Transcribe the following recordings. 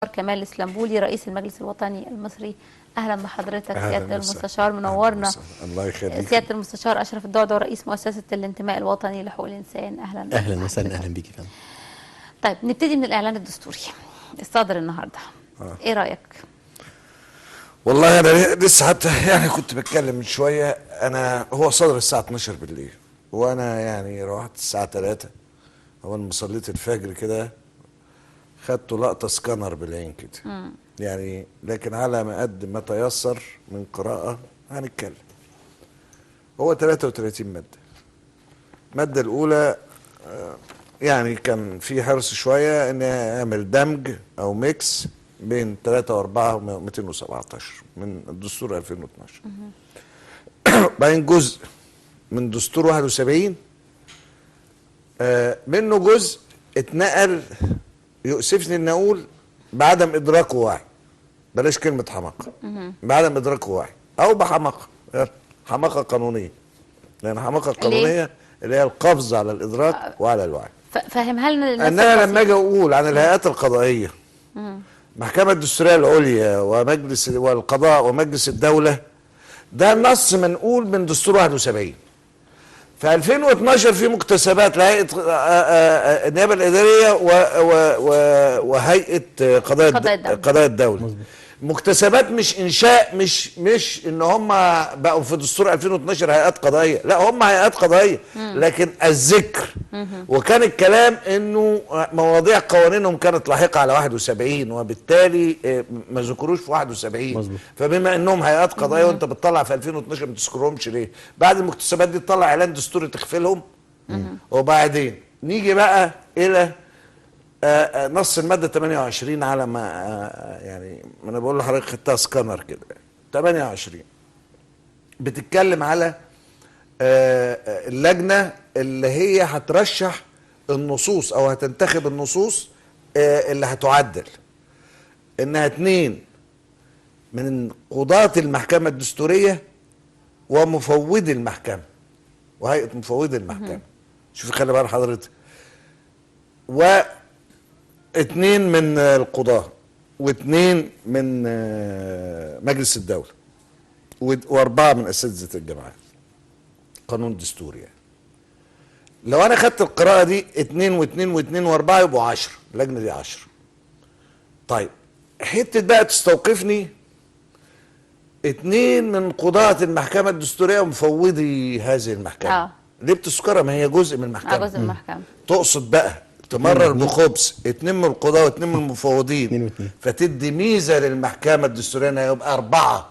كمال الاسلامبولي رئيس المجلس الوطني المصري. اهلا بحضرتك أهلاً سيادة وسهلاً. المستشار، أهلاً منورنا. وسهلاً. الله يخليك. سيادة المستشار اشرف الدعدع رئيس مؤسسة الانتماء الوطني لحقوق الانسان، اهلا اهلا وسهلا. اهلا بيك يا فندم. طيب نبتدي من الاعلان الدستوري الصادر النهارده. ايه رايك؟ والله انا لسه حتى يعني كنت بتكلم من شوية، انا هو صدر الساعة 12 بالليل وانا يعني روحت الساعة 3 اول ما صليت الفجر كده، خدت لقطة سكانر بالعين كده يعني، لكن على ما قد ما تيسر من قراءة هنتكلم. هو 33 مادة. المادة الاولى يعني كان في حرص شوية ان اعمل دمج او mix بين 3 و4 و 217 من الدستور 2012، بعدين جزء من دستور 71 منه جزء اتنقل، يؤسفني ان اقول بعدم ادراكه وعي، بلاش كلمة حماقه، بعدم ادراكه وعي او بحماقه، حماقه قانونية، لان حماقه قانونية اللي هي القفز على الادراك وعلى الوعي. فهمها لنا للناس ان انا لما البسيطة. اجي اقول عن الهيئات القضائية، المحكمة الدستورية العليا ومجلس والقضاء ومجلس الدولة، ده نص منقول من دستور 71. في 2012 في مكتسبات لهيئة النيابة الادارية وهيئة قضايا قضايا الدولة. قضايا الدولة. مكتسبات مش انشاء، مش ان هم بقوا في دستور 2012 هيئات قضائية، لا هم هيئات قضائية، لكن الذكر. وكان الكلام انه مواضيع قوانينهم كانت لاحقة على 71، وبالتالي ما ذكروش في 71. مظبوط. فبما انهم هيئات قضائية وانت بتطلع في 2012 ما تذكرهمش ليه؟ بعد المكتسبات دي تطلع اعلان دستوري تخفلهم. وبعدين نيجي بقى الى نص المادة 28 على ما يعني ما انا بقول لحضرتك خدتها سكانر كده. 28 بتتكلم على اللجنة اللي هي هترشح النصوص او هتنتخب النصوص اللي هتعدل، انها 2 من قضاة المحكمة الدستورية ومفوضي المحكمة وهيئة مفوضي المحكمة. شوفي خلي بال حضرتك، و 2 من القضاة و2 من مجلس الدولة و4 من أساتذة الجامعات. قانون دستوري يعني. لو أنا خدت القراءة دي 2 و2 و2 و4 يبقوا 10، اللجنة دي 10. طيب حتة بقى تستوقفني، 2 من قضاة المحكمة الدستورية ومفوضي هذه المحكمة. ليه بتذكرها؟ ما هي جزء من المحكمة. جزء من المحكمة. تقصد بقى تمرر بخبز 2 من القضاة و2 من المفوضين، 2 و2، فتدي ميزة للمحكمة الدستورية انها يبقى 4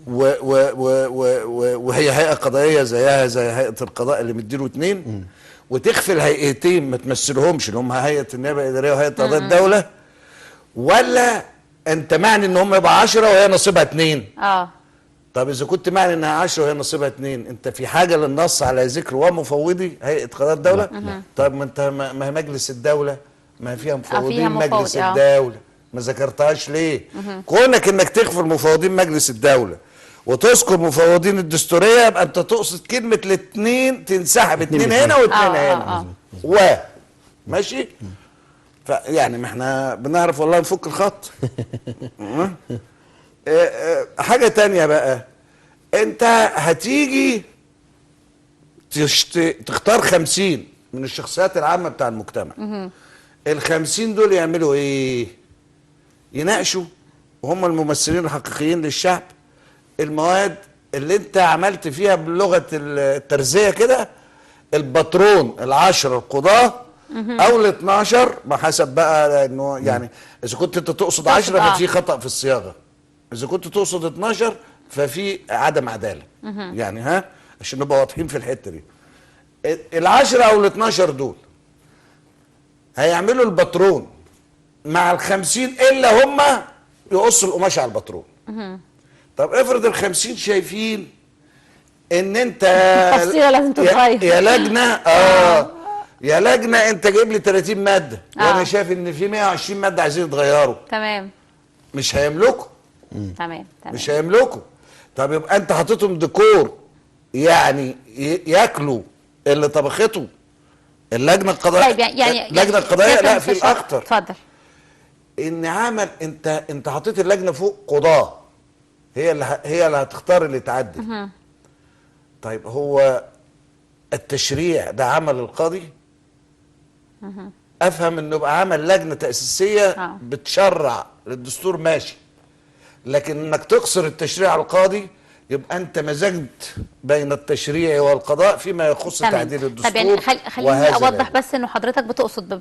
و و و و وهي هيئة قضائية زيها زي هيئة القضاء اللي مديله 2، وتخفي الهيئتين ما تمثلهمش اللي هم هيئة النيابة الإدارية وهيئة قضاء الدولة، ولا انت معني ان هم يبقى 10 وهي نصيبها 2؟ طب اذا كنت معني انها 10 وهي نصيبها 2، انت في حاجة للنص على ذكر ومفوضي هيئة قضاء الدولة؟ طب ما انت ما هي مجلس الدولة ما فيها مفوضين مجلس الدولة، ما ذكرتهاش ليه؟ كونك انك تغفر مفوضين مجلس الدولة وتذكر مفوضين الدستورية يبقى انت تقصد كلمة الاثنين تنسحب، 2 هنا و2 هنا. و ماشي؟ فيعني ما احنا بنعرف والله نفك الخط. حاجة تانية بقى، انت هتيجي تختار 50 من الشخصيات العامة بتاع المجتمع. ال50 دول يعملوا ايه؟ يناقشوا، وهم الممثلين الحقيقيين للشعب، المواد اللي انت عملت فيها بلغة الترزية كده، الباترون 10 القضاة او 12، ما حسب بقى انه يعني اذا كنت انت تقصد 10 ففي خطأ في الصياغة، اذا كنت تقصد 12 ففي عدم عدالة. يعني ها عشان نبقى واضحين في الحتة دي، 10 او 12 دول هيعملوا الباترون مع 50 الا هم يقصوا القماش على الباترون. طب افرض 50 شايفين ان انت التفصيله لازم تتغير يا لجنة، يا لجنة انت جايب لي 30 مادة وانا شايف ان في 120 مادة عايزين يتغيروا. تمام. مش هيملكوا. تمام تمام. مش هيملكوا. طب يبقى انت حاططهم ديكور، يعني ياكلوا اللي طبخته اللجنة القضائية. طيب يعني اللجنة القضائية لا في الاخطر. اتفضل. ان عمل انت حطيت اللجنة فوق قضاه، هي اللي هتختار اللي تعدل. طيب هو التشريع ده عمل القاضي؟ افهم انه يبقى عمل لجنة تاسيسيه بتشرع للدستور، ماشي، لكن انك تقصر التشريع على القاضي يبقى انت مزجت بين التشريع والقضاء فيما يخص تعديل الدستور. طب يعني خليني اوضح بس انه حضرتك بتقصد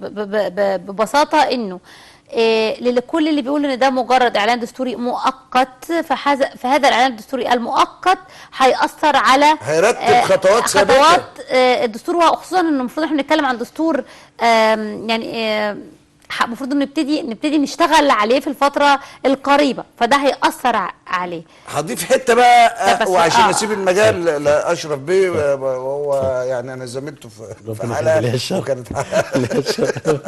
ببساطة انه لكل اللي بيقول ان ده مجرد اعلان دستوري مؤقت، فهذا الاعلان الدستوري المؤقت هيأثر على، هيرتب خطوات ثابتة، خطوات الدستور، وخصوصا انه المفروض احنا بنتكلم عن دستور يعني المفروض نبتدي نشتغل عليه في الفترة القريبة، فده هيأثر عليه. هضيف حتة بقى وعشان اسيب المجال لاشرف بيه، وهو يعني انا زميلته في حلقة وكانت حلقة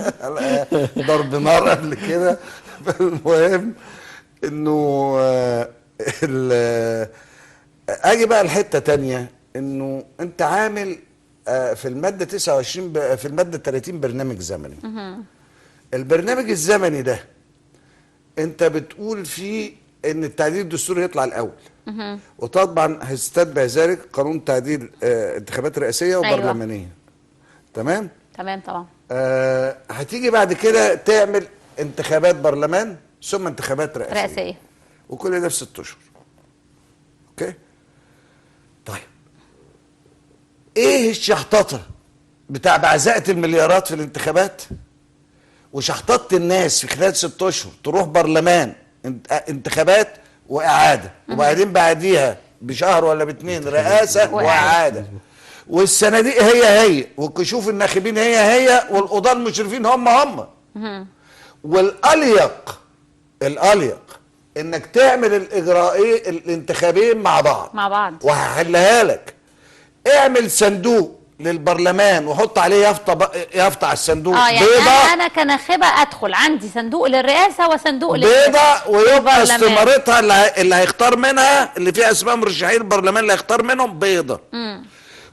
ضرب نار قبل كده. المهم انه اجي بقى لحته ثانية، انه انت عامل في المادة 29 في المادة 30 برنامج زمني. البرنامج الزمني ده انت بتقول فيه ان التعديل الدستوري يطلع الاول، وطبعا هيستتبع ذلك قانون تعديل انتخابات رئاسيه وبرلمانيه. أيوة. تمام تمام طبعا. هتيجي بعد كده تعمل انتخابات برلمان ثم انتخابات رئاسيه، وكل ده في 6 اشهر. okay. طيب ايه الشحططه بتاع بعزقه المليارات في الانتخابات وشحططت الناس في خلال 6 اشهر تروح برلمان انتخابات واعاده، وبعدين بعديها بشهر ولا باتنين رئاسة واعاده، والصناديق هي هي، وكشوف الناخبين هي هي، والقضاة المشرفين هم هم. والاليق الاليق انك تعمل الاجراءين الانتخابين مع بعض، وهحلها لك. اعمل صندوق للبرلمان وحط عليه يافطة، يافطة على الصندوق يعني بيضة. انا كناخبه ادخل عندي صندوق للرئاسة وصندوق بيضة، ويبقى استمارتها اللي هيختار منها اللي فيها اسماء مرشحين البرلمان اللي هيختار منهم بيضة.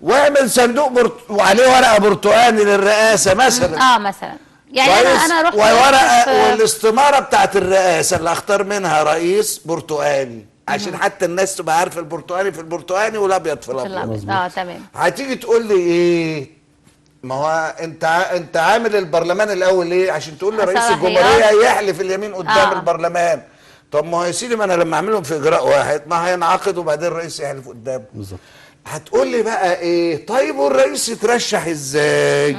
واعمل صندوق وعليه ورقة برتقاني للرئاسة مثلا. مثلا يعني انا رحت وورقة والاستماره بتاعت الرئاسة اللي هختار منها رئيس برتقاني، عشان حتى الناس تبقى عارفه البرتقاني في البرتقاني والابيض في الابيض. تمام. هتيجي تقول لي ايه؟ ما هو انت عامل البرلمان الاول ليه؟ عشان تقول لرئيس الجمهورية يحلف اليمين قدام البرلمان. طب ما هو يا سيدي، ما انا لما اعملهم في اجراء واحد ما هينعقد وبعدين الرئيس يحلف قدامه. بالظبط. هتقول لي بقى ايه؟ طيب والرئيس يترشح ازاي؟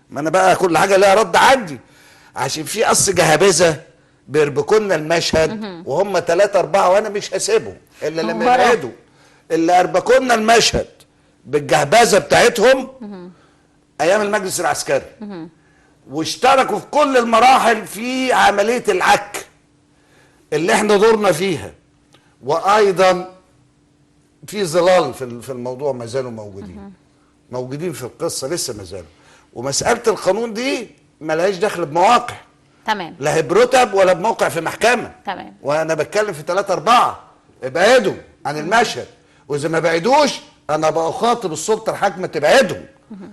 ما انا بقى كل حاجة لها رد عندي، عشان في قص جهابذه بيربكوا المشهد، وهم 3 4 وانا مش هسيبهم الا لما يبعدوا. اللي اربكوا لنا المشهد بالجهبذه بتاعتهم ايام المجلس العسكري، واشتركوا في كل المراحل في عملية العك اللي احنا دورنا فيها، وايضا في ظلال في الموضوع ما زالوا موجودين، موجودين في القصة لسه ما زالوا. ومسالة القانون دي ملهاش دخل بمواقع، تمام، لا هي برتب ولا بموقع في محكمة، تمام. وانا بتكلم في 3 4 ابعدوا عن المشهد، واذا ما بعدوش انا بخاطب السلطة الحاكمة تبعدهم،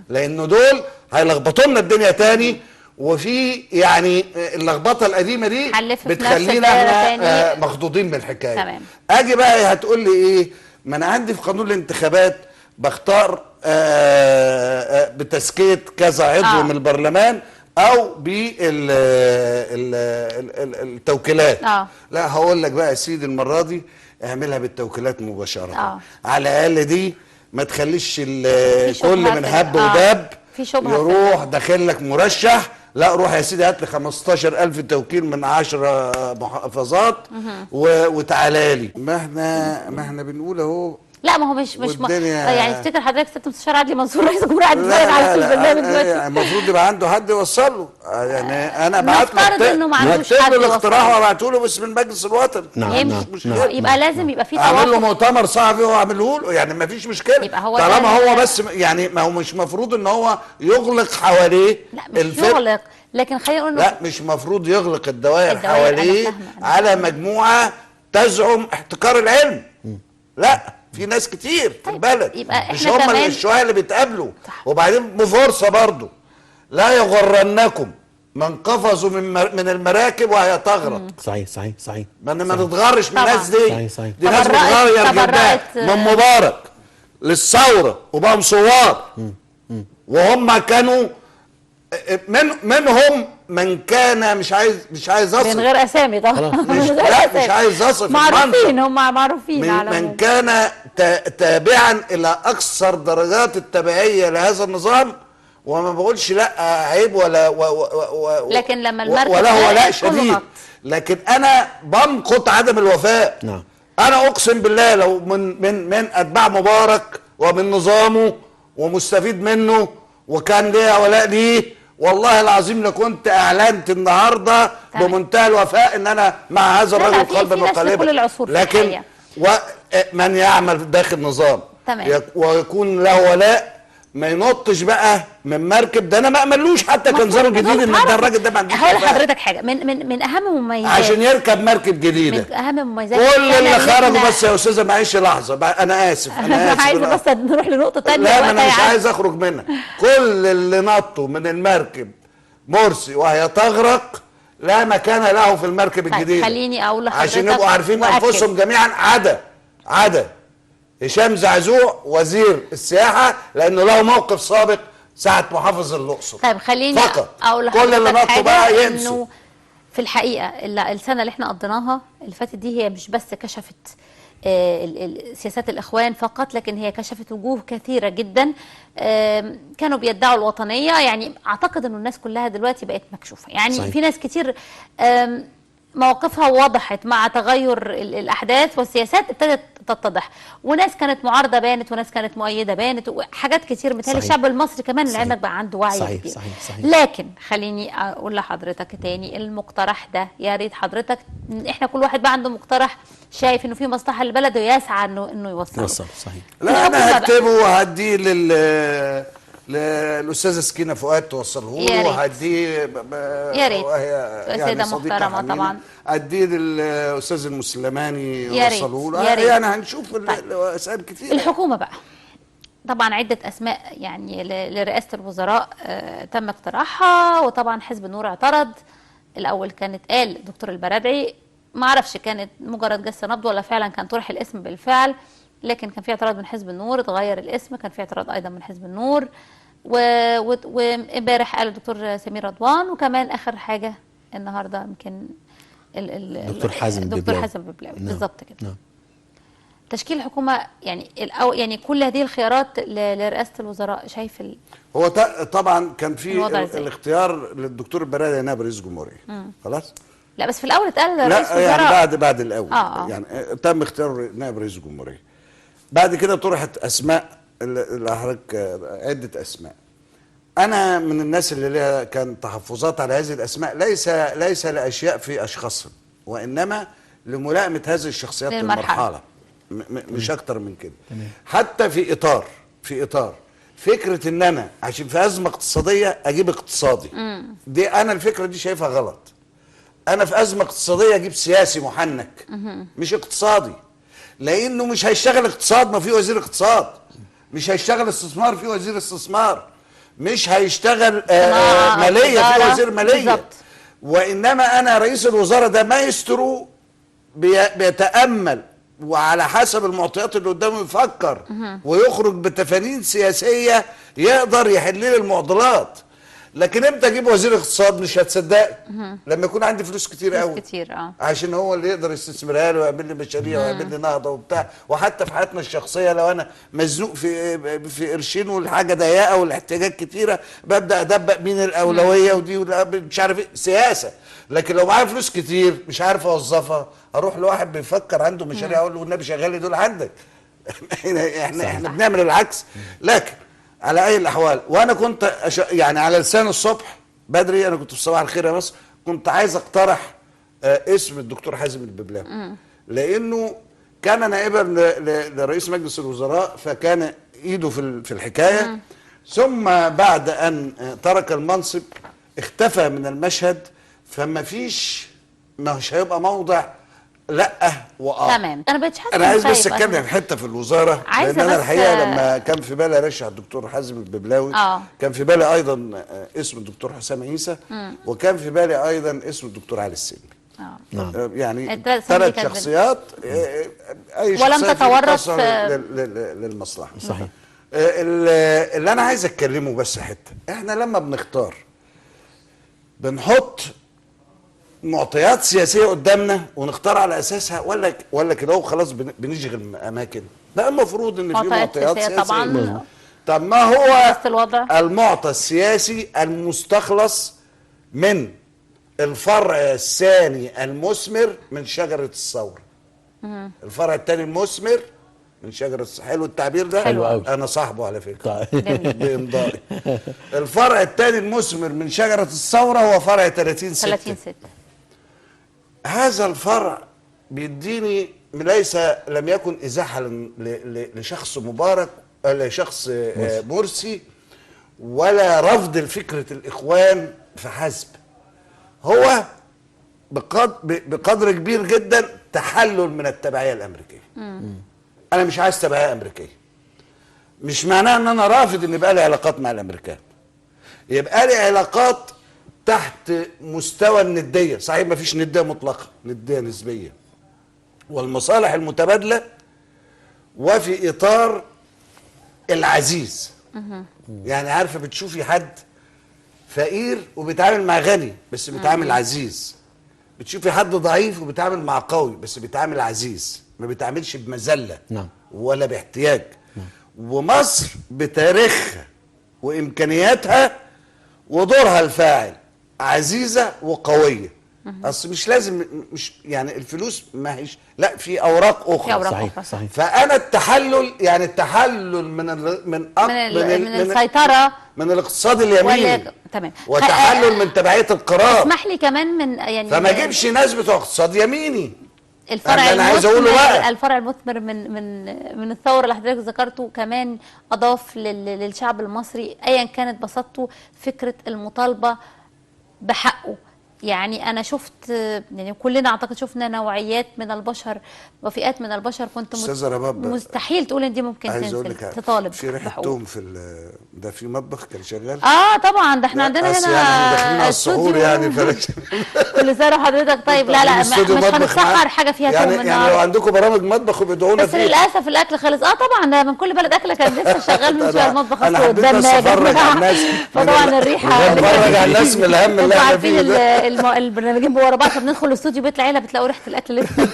لانه دول هيلخبطوا لنا الدنيا تاني. وفي يعني اللخبطة القديمة دي بتخلينا احنا مخضوضين من الحكاية. تمام. اجي بقى هتقول لي ايه؟ ما انا عندي في قانون الانتخابات بختار بتزكيه كذا عضو من البرلمان او بالتوكيلات. لا هقول لك بقى يا سيدي، المرة دي اعملها بالتوكيلات مباشرة. على الاقل دي ما تخليش كل من هب ودب يروح داخل لك مرشح. لا روح يا سيدي هات لي 15,000 توكيل من 10 محافظات وتعالى لي. ما احنا بنقول اهو. لا ما هو مش يعني افتكر حضرتك سيادة المستشار عدلي منصور رئيس الجمهورية قاعد يتفرج على البرنامج دلوقتي، المفروض يبقى عنده حد يوصل له. يعني انا بعت له، انه ما عندوش حد الاقتراح وابعته له بس من المجلس الوطني. نعم نعم. يبقى لازم يبقى في تواصل، اعمل له مؤتمر صحفي واعمله له، يعني ما فيش مشكلة. يبقى هو طالما هو بس يعني ما هو مش مفروض ان هو يغلق حواليه. لا مش يغلق، لكن خلينا نقول لا مش مفروض يغلق الدوائر حواليه على مجموعة تزعم احتكار العلم. لا في ناس كتير في البلد، يبقى مش هم الشوية اللي بيتقابلوا. وبعدين بفرصه برضو، لا يغرنكم من قفزوا من المراكب وهي تغرق. صحيح صحيح صحيح. ما نتغرش من الناس دي. صحيح صحيح. دي ناس بتغير جدها من مبارك للثورة وبقوا ثوار، وهم كانوا منهم من كان مش عايز اصف من غير اسامي طبعا. مش عايز اصف، معروفين، هم معروفين. على من كان تابعا الى اكثر درجات التبعية لهذا النظام، وما بقولش لا عيب ولا و لكن لما المركب ولا ولاء شديد، لكن انا بمقت عدم الوفاء. نعم. انا اقسم بالله لو من من من اتباع مبارك ومن نظامه ومستفيد منه وكان ليا ولاء ليه، والله العظيم لكنت اعلنت النهارده بمنتهى الوفاء ان انا مع هذا الرجل قلبا وقالبا. لكن ومن يعمل داخل نظام ويكون له ولاء ما ينطش بقى من مركب ده، انا ما املوش حتى كان نظام جديد ان ده الراجل ده ما عندوش. هقول لحضرتك حاجة من اهم مميزات عشان يركب مركب جديدة، من اهم مميزات كل اللي خرجوا. بس يا استاذه معلش لحظة، انا اسف انا اسف، عايزه بس نروح لنقطة ثانية. لا ما انا مش عايز اخرج منها. كل اللي نطوا من المركب مرسي وهي تغرق لا مكان له في المركب الجديدة. خليني اقول لحضرتك عشان يبقوا عارفين انفسهم جميعا، عدا هشام زعزوع وزير السياحة لأنه له موقف سابق ساعة محافظ الأقصر. طيب خليني أقول لحضرتك كل اللي نطوا بقى ينسوا. في الحقيقة السنة اللي احنا قضيناها اللي فاتت دي هي مش بس كشفت سياسات الإخوان فقط، لكن هي كشفت وجوه كثيرة جدا كانوا بيدعوا الوطنية. يعني أعتقد أنه الناس كلها دلوقتي بقت مكشوفة، يعني صحيح. في ناس كتير مواقفها وضحت مع تغير الأحداث والسياسات ابتدت تتضح، وناس كانت معارضة بانت، وناس كانت مؤيدة بانت، وحاجات كتير. متهيألي الشعب المصري كمان لعلمك بقى عنده وعي كبير. صحيح صحيح. لكن خليني أقول لحضرتك تاني، المقترح ده يا ريت حضرتك، احنا كل واحد بقى عنده مقترح شايف انه في مصلحة للبلد ويسعى انه يوصله. صحيح. لا انا هكتبه وهديه للاستاذه سكينة فؤاد توصله له، وهديه يا ريت وهي يعني صديقه محترمه طبعا، اديه للاستاذ المسلماني يوصله له. يعني هنشوف اسئلة كتير. الحكومة بقى طبعا عده اسماء يعني لرئاسة الوزراء تم اقتراحها، وطبعا حزب النور اعترض. الاول كانت قال دكتور البرادعي، ما اعرفش كانت مجرد جس نبض ولا فعلا كان طرح الاسم بالفعل، لكن كان في اعتراض من حزب النور، اتغير الاسم، كان في اعتراض ايضا من حزب النور، وامبارح قال الدكتور سمير رضوان، وكمان اخر حاجة النهارده يمكن دكتور حازم دكتور حازم ببلاوي. بالظبط كده. نعم. تشكيل الحكومة يعني يعني كل هذه الخيارات لرئاسة الوزراء، شايف هو طبعا كان في الاختيار للدكتور البرادعي نائب رئيس جمهورية. خلاص. لا بس في الاول اتقال رئيس وزراء. يعني بعد الاول يعني تم اختيار نائب رئيس جمهورية. بعد كده طرحت اسماء اللي حضرتك عده اسماء. انا من الناس اللي لها كان تحفظات على هذه الاسماء، ليس لاشياء في اشخاصهم، وانما لملائمه هذه الشخصيات للمرحلة، مش اكتر من كده. حتى في اطار فكرة ان انا عشان في ازمة اقتصادية اجيب اقتصادي، دي انا الفكرة دي شايفها غلط. انا في ازمة اقتصادية اجيب سياسي محنك مش اقتصادي، لانه مش هيشتغل اقتصاد ما في وزير اقتصاد، مش هيشتغل استثمار في وزير استثمار، مش هيشتغل ماليه في وزير ماليه. بالزبط. وانما انا رئيس الوزراء ده مايسترو بيتامل وعلى حسب المعطيات اللي قدامه يفكر ويخرج بتفانين سياسية يقدر يحل لي المعضلات. لكن امتى اجيب وزير اقتصاد؟ مش هتصدق لما يكون عندي فلوس كتير قوي، كتير عشان هو اللي يقدر يستثمرها لي ويعمل لي مشاريع ويعمل لي نهضة وبتاع. وحتى في حياتنا الشخصية لو انا مزنوق في قرشين والحاجة ضيقه والاحتياجات كتيرة، ببدا ادبق مين الاولوية ودي مش عارف ايه، سياسة. لكن لو معايا فلوس كتير مش عارف اوظفها، اروح لواحد بيفكر عنده مشاريع اقول له والنبي شغال لي دول عندك. احنا بنعمل العكس. لكن على اي الاحوال، وانا كنت يعني على لسان الصبح بدري، انا كنت في صباح الخير يا مصر، كنت عايز اقترح اسم الدكتور حازم الببلاوي، لانه كان نائبا لرئيس مجلس الوزراء، فكان ايده في الحكاية. ثم بعد ان ترك المنصب اختفى من المشهد، فما فيش، مش هيبقى موضع لا واه. تمام. انا بقيتش حاسه. انا عايز بس اتكلم حتة في الوزارة، لان انا الحقيقة لما كان في بالي ارشح الدكتور حازم الببلاوي كان في بالي ايضا اسم الدكتور حسام عيسى، وكان في بالي ايضا اسم الدكتور علي السلمي. نعم. يعني 3 شخصيات اي شخصية ولم تتورط للمصلحة. صحيح. اللي انا عايز اتكلمه بس حتة، احنا لما بنختار بنحط معطيات سياسية قدامنا ونختار على اساسها، ولا كده وخلاص بنشغل اماكن؟ لا، المفروض ان في معطيات سياسية طبعا. طب ما هو المعطى السياسي المستخلص من الفرع الثاني المثمر من شجرة الثورة؟ الفرع الثاني المثمر من شجرة. حلو التعبير ده؟ حلو قوي. انا صاحبه على فكرة بامضائي. الفرع الثاني المثمر من شجرة الثورة هو فرع 30/6. 30/6. هذا الفرع بيديني ليس لم يكن ازاحه لشخص مبارك، لشخص مرسي، ولا رفض لفكرة الاخوان فحسب، هو بقدر كبير جدا تحلل من التبعية الامريكية. انا مش عايز تبعية امريكية، مش معناه ان انا رافض ان يبقى لي علاقات مع الامريكان، يبقى لي علاقات تحت مستوى الندية. صحيح ما فيش نديه مطلقه، نديه نسبيه، والمصالح المتبادلة، وفي اطار العزيز. يعني عارفه بتشوفي حد فقير وبيتعامل مع غني بس بيتعامل عزيز، بتشوفي حد ضعيف وبيتعامل مع قوي بس بيتعامل عزيز، ما بيتعاملش بمذله. نعم. ولا باحتياج. نعم. ومصر بتاريخها وامكانياتها ودورها الفاعل عزيزه وقويه. اصل مش لازم، مش يعني الفلوس ما هيش، لا، في اوراق اخرى. في أوراق صحيح. أخرى. صحيح. فانا التحلل، يعني التحلل من ال من من, من السيطرة، من الاقتصاد اليميني. تمام. وتحلل من تبعية القرار. اسمح لي كمان من يعني، فما اجيبش ناس بتوع اقتصاد يميني. الفرع المثمر، الفرع المثمر من من من الثورة اللي حضرتك ذكرته كمان اضاف للشعب المصري ايا كانت بساطته فكرة المطالبة بحقه. يعني انا شفت، يعني كلنا اعتقد شفنا نوعيات من البشر وفئات من البشر كنت مستحيل تقول ان دي ممكن تنزل تطالب. في ريحه توم في ده، في مطبخ كان شغال. طبعا ده احنا عندنا هنا يعني داخلين على السحور يعني، كل سنة وحضرتك طيب. لا لا، مش هنتسحر حاجة فيها توم يعني. يعني لو عندكم برامج مطبخ وبيدعونا بس للاسف الاكل خلص. طبعا ده من كل بلد اكله كان لسه شغال من شوية المطبخ اصله قدامنا. اتفرج على الناس، فطبعا الريحة، اتفرج على الناس من الهم اللي احنا فيه ده. البرنامجين ورا بعض، فبندخل الاستوديو بيت العيلة بتلاقوا ريحه الاكل لسه.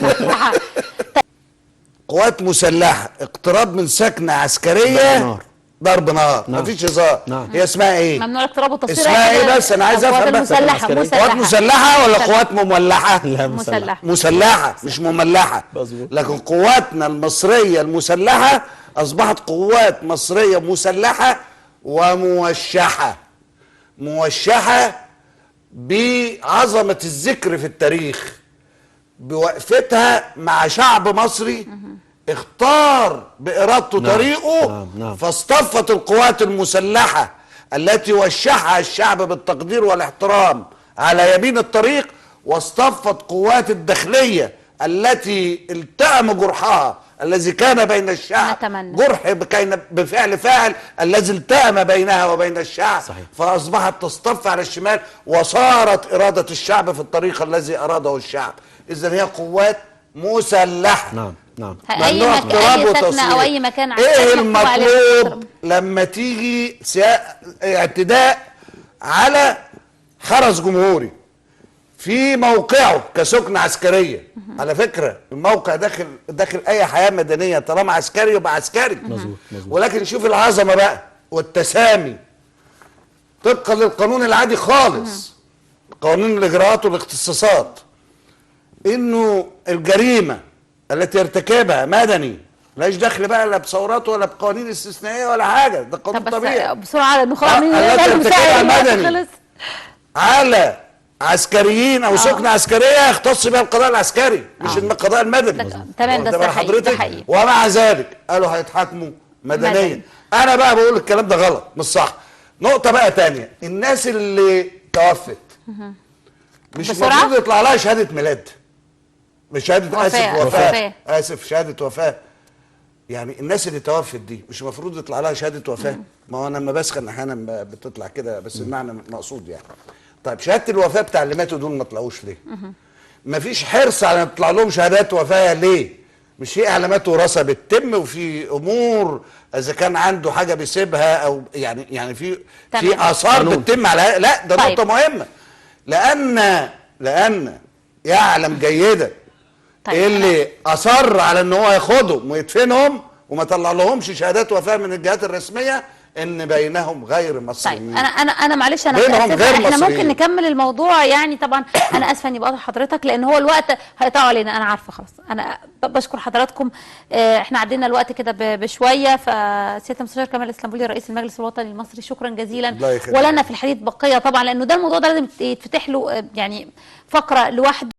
قوات مسلحة، اقتراب من سكنه عسكرية، ضرب نار. نعم. مفيش هزار. نعم. هي اسمها ايه؟ ممنوع الاقتراب والتصوير. اسمها ايه بس؟ انا عايز افهم. مسلحة. قوات مسلحة ولا قوات مملحه؟ لا، مسلحة. مسلحة مش مملحه. لكن قواتنا المصرية المسلحة اصبحت قوات مصرية مسلحة وموشحه، موشحه بعظمة الذكر في التاريخ، بوقفتها مع شعب مصري اختار بإرادته. نعم. طريقه. نعم. نعم. فاصطفت القوات المسلحة التي وشحها الشعب بالتقدير والاحترام على يمين الطريق، واصطفت قوات الداخلية التي التأم جرحها الذي كان بين الشعب. نتمنى. جرح كان بفعل فاعل الذي التأم بينها وبين الشعب. صحيح. فأصبحت تصطف على الشمال، وصارت إرادة الشعب في الطريق الذي أراده الشعب. إذن هي قوات مسلحة. نعم. نعم. أي سكنة أو أي مكان. إيه المطلوب لما تيجي اعتداء على حرس جمهوري في موقعه كسكنة عسكرية؟ على فكرة الموقع داخل أي حياة مدنية، طالما عسكري يبقى عسكري. مظبوط. ولكن شوف العظمة بقى والتسامي طبقا للقانون العادي خالص، قانون الإجراءات والاختصاصات، إنه الجريمة التي يرتكبها مدني لاش دخل بقى لا بثورات ولا بقوانين استثنائية ولا حاجة، ده قانون طبيعي. بسرعة لأنه خلاص التي يرتكبها مدني على عسكريين او سكنه عسكرية يختص بها القضاء العسكري، مش القضاء المدني. تمام، ده حقيقي. ومع ذلك قالوا هيتحاكموا مدنيا. انا بقى بقول الكلام ده غلط، مش صح. نقطة بقى تانية، الناس اللي توفت مش المفروض يطلع لها شهادة ميلاد. مش شهادة، اسف، وفاة. وفاه. وفاة. اسف، شهادة وفاه. يعني الناس اللي توفت دي مش المفروض يطلع لها شهادة وفاه؟ ما هو انا لما بسخن احيانا بتطلع كده، بس المعنى مقصود يعني. طيب شهادة الوفاة بتاع اللي ماتوا دول ما طلعوش ليه؟ مفيش حرص على ان تطلع لهم شهادات وفاه ليه؟ مش في اعلامات وراثه بتتم وفي امور اذا كان عنده حاجة بيسيبها او يعني في في اثار قانون. بتتم على، لا ده طيب. نقطة مهمة، لان يعلم جيدا طيب اللي اصر على ان هو ياخدهم ويدفنهم وما طلع لهمش شهادات وفاه من الجهات الرسمية ان بينهم غير طيب مصريين. انا معلش انا بينهم متأسفة، غير احنا ممكن مصريين. نكمل الموضوع يعني. طبعا انا اسفه اني بقاطع حضرتك لان هو الوقت هيقطعوا علينا، انا عارفه خلاص. انا بشكر حضراتكم، احنا عدينا الوقت كده بشوية. فسياده المستشار كمال الاسلامبولي رئيس المجلس الوطني المصري، شكرا جزيلا. الله يخليك. ولنا في الحديث بقية طبعا، لانه ده الموضوع ده لازم يتفتح له يعني فقره لوحده.